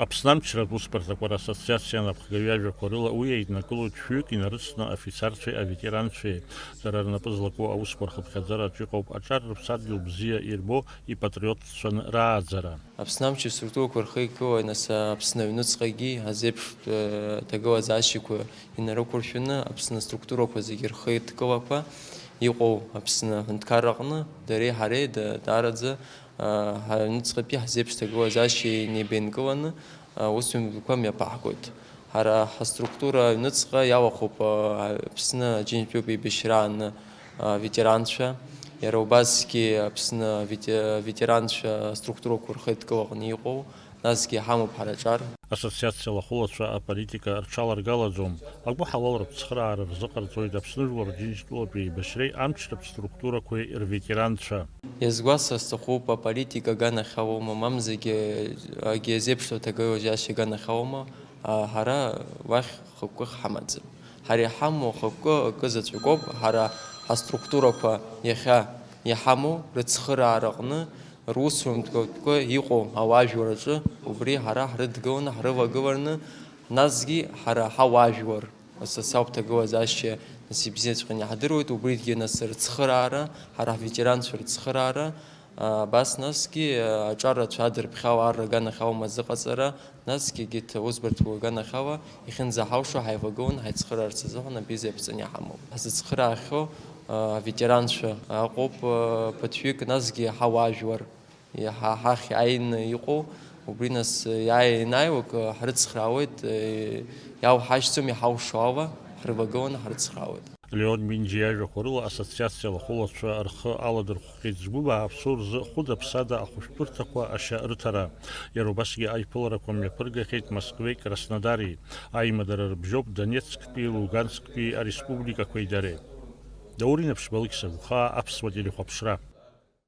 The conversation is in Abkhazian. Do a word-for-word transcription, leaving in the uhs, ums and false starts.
Аԥсны амчратә усбарҭақәа рассоциациа анапхгаҩы иажәақәа рыла, уи еиднакылоит шәҩык инарыцны афицарцәеи аветеранцәеи. Дара рнапы злаку аусқәа рхыԥхьаӡараҿ иҟоуп аҿар рыԥсадгьыл бзиа ирбо ипатриотцәан рааӡара. Аԥсны амчи структурақәа рхы иқәкуа, нас, Аԥсны аҩныҵҟагьы азеиԥш, э, ҭагылазаашьақәа инарықәыршәаны, Аԥсны аструктурақәа зегьы рхы идкылақәа иҟоу Аԥсны аҳәынҭқарраҟны дареи ҳареи да-, даараӡа, э, ҳаҩныҵҟатәи ҳзеиԥш ҭагылазаашьа инеибаинкыланы, э, усумҩаԥгатәқәа мҩаԥаҳгоит. Ҳара ҳаструктура аҩныҵҟа иалахәуп, э, Аԥсны Аџьынџьтәылатә еибашьраан, э, ветеранцәа, иара убасгьы Аԥсны авете-, аветеранцәа аструктурақәа рхеидкылаҟны иҟоу, насгьы иҳамоуп ҳара аҿар. Ассоциациа алахәылацәа аполитика рҽаларгалаӡом. Агәыҳалалратә цхыраара рзыҟарҵоит Аԥсны Жәлар Рџьынџьтәылатә еибашьреи амчратә структурақәеи рветеранцәа. Иазгәасҭар сҭахуп, аполитика аганахьалоума, мамзаргьы акгьы азеиԥшроу аҭагылазаашьа аганахьалоума, а, ҳара уахь хықәкы ҳамаӡам. Ҳара иҳамоу ахықәкы акы заҵәыкоуп, ҳара ҳаструктурақәа иахьа иҳамоу рыцхыраараҟны русумҭақәа иҟоу ауаажәлар аҿы, убри ҳара ҳрыдгыланы, ҳрывагыларны, насгьы ҳара ҳауаажәлар, асоциалтә ҭагылазаашьа нас ибзиаҵәҟьаны иаҳдыруеит, убригьы нас рыцхыраара, ҳара ҳветеранцәа рыцхыраара, а, абас насгьы, а, аҿар рацәа адырԥхьала арра аганахьалоума азыҟаҵара, насгьы егьырҭ аусбарҭақәа аганахьала иахьынӡаҳалшо ҳаивагыланы ҳаицхыраарц азыҳәан абиза иаԥҵаны иҳамоуп. Ҳзыцхыраахьоу, а, аветеранцәа ыҟоуп, а, ԥыҭҩык, насгьы ҳауаажәлар. Иаҳа ҳахь иааины иҟоу, убри нас иааи-, ианааилак, ҳрыцхраауеит, иаҳҳашьҭӡом, иҳалшо ала ҳрывагыланы ҳрыцхраауеит. Леон Минџьиа иажәақәа рыла, ассоциациа алахәылацәа рхы аладырхәхьеит згәы бааԥсу рзы хәыда-ԥсада ахәышәтәырҭақәа ашьа рыҭара. Иара убасгьы аиԥыларақәа мҩаԥыргахьеит Москвеи Краснодари. Аимадара рыбжьоуп Донецктәи, Лугансктәи ареспубликақәеи дареи. Даур Инаԥшьба, Алықьса Гәхаа, Аԥсуа телехәаԥшра.